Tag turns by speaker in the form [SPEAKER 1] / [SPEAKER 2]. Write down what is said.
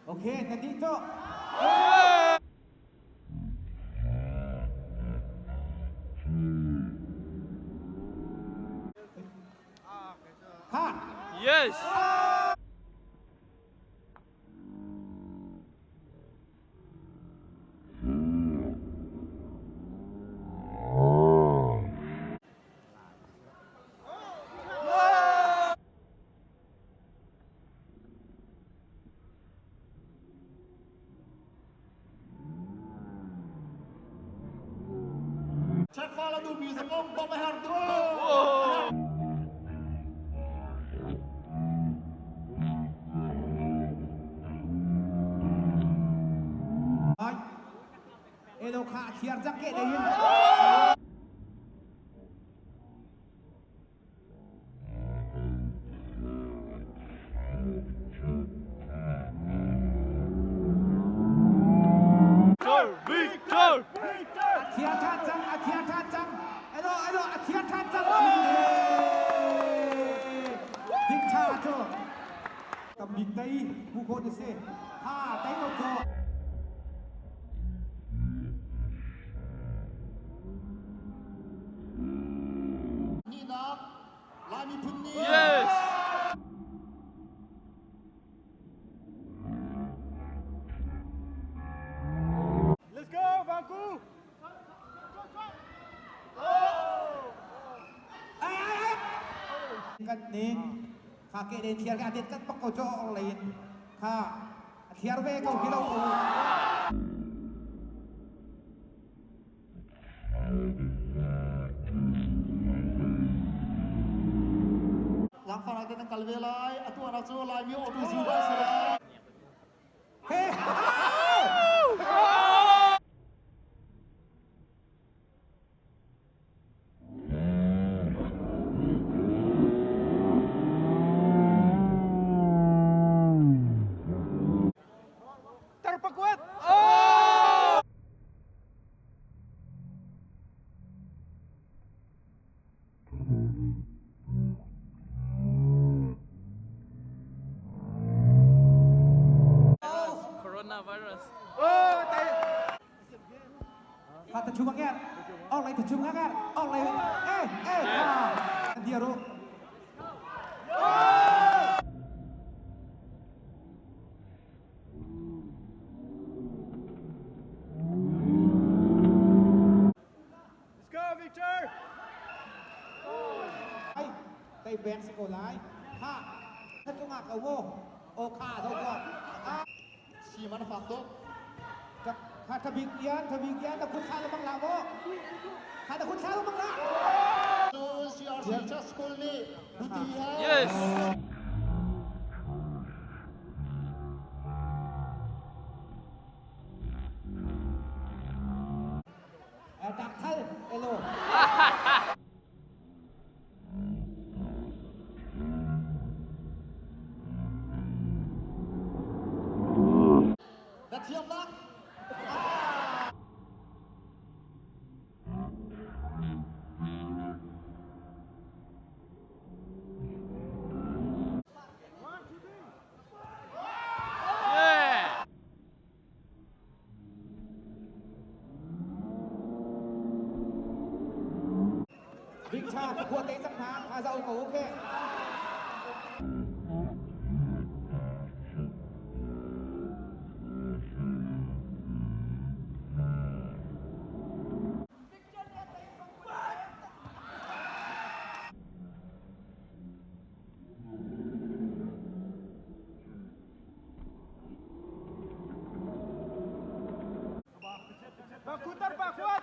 [SPEAKER 1] Okay, na dih to. Ha.
[SPEAKER 2] Yes.
[SPEAKER 3] Check fala du mi zong bom a her du.
[SPEAKER 1] Elo kha thiar jak ke dei hin.
[SPEAKER 2] Victor!
[SPEAKER 1] A thiar than cang, a thiar than cang. Elo elo a thiar than cang. Ding tha cu. Tam bik tei bu ko ni si. Ha tei ko cu.
[SPEAKER 3] Ninak Lai miphun ni.
[SPEAKER 2] Yes.
[SPEAKER 4] Let's go, Vanku!
[SPEAKER 1] Ai ai ai. Kan ni kha ke den thiar ka det kan pak ko cho ong lein kha thiar ve ko khi lo ko.
[SPEAKER 3] Langfar ah nan kal ve lai. Atu anak cu Laimi auto zu lai si lai.
[SPEAKER 1] Hey!
[SPEAKER 4] Tarpakwat!
[SPEAKER 2] Coronavirus.
[SPEAKER 4] Oh, tay.
[SPEAKER 1] Kha ta chung ngat. Ong lai ta chung ngat. Ong lai. Eh, eh. Dia ro.
[SPEAKER 4] Let's go, Victor!
[SPEAKER 1] Ai, tay bek si ko lai. Ha. Ta chung ko wo. O kha do ko.
[SPEAKER 3] Si man fak tuk.
[SPEAKER 1] ข้าทบิกยานทบิกยานตะคุณชาลบังลาโมข้าตะคุณชาลบังลา
[SPEAKER 3] Cu CRC Church School nih Dutiya.
[SPEAKER 2] Yes.
[SPEAKER 1] ดักทัลเอโล
[SPEAKER 3] Na thiam nak.
[SPEAKER 2] Yeah.
[SPEAKER 1] บิ๊กชาติขวดเตะสักน้ำพาเจ้าโอเค
[SPEAKER 4] Vanku Tarpakwat!